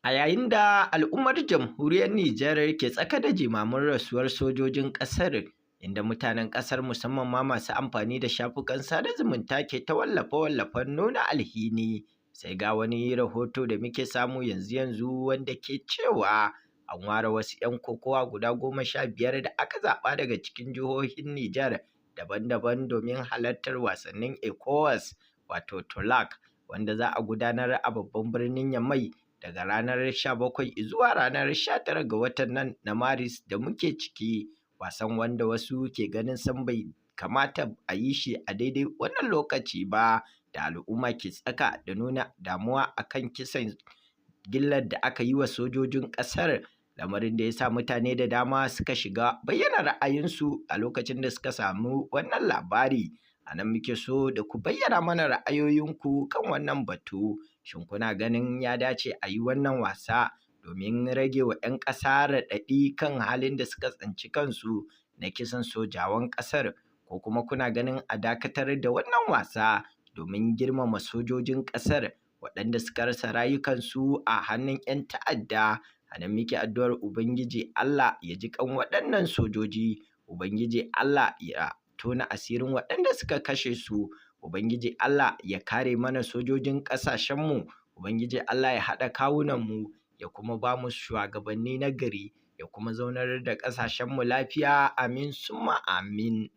A yayin da al'ummar Jamhuriyar Nijar ke tsaka da jimamin rasuwar sojojin ƙasar, inda mutanen ƙasar, musamman ma masu amfani da shafukan sada zumunta, ke ta wallafe-wallafen nuna alhini, sai ga wani rahoto da muke samu yanzu-yanzu wanda ke cewa an ware wasu 'yan kokowa guda 15 da aka zaɓa daga cikin jihohin Nijar daban-daban domin halartar wasannin ECOWAS, wato TOLAC, wanda za a gudanar a babban birnin Yamai daga ranar 17 zuwa ranar 19 ga watan nan na Maris da muke ciki. Wasan wanda wasu ke ganin sam bai kamata a yi shi a daidai wannan lokaci ba da al'umma ke tsaka da nuna damuwa akan kisan gillar da aka yi wa sojojin ƙasar, lamarin da ya sa mutane da dama suka shiga bayyana ra'ayinsu a lokacin da suka samu wannan labari. A nan muke so da ku bayyana mana ra'ayoyinku kan wannan batu. Shin kuna ganin ya dace a yi wannan wasa domin rage wa 'yan ƙasa raɗaɗi kan halin da suka tsinci kansu na kisan sojawan ƙasar, ko kuma kuna ganin a dakatar da wannan wasa domin girmama sojojin ƙasar waɗanda suka rasa rayukansu a hannun 'yan ta'adda? A nan muke addu'ar Ubangiji Allah ya ji ƙan waɗannan sojoji, Ubangiji Allah ya tona asirin waɗanda suka kashe su, Ubangiji Allah ya kare mana sojojin ƙasashenmu, Ubangiji Allah ya haɗa kawunanmu, ya kuma ba mu shuwagabanni na gari, ya kuma zaunar da ƙasashenmu lafiya. Amin summa amin.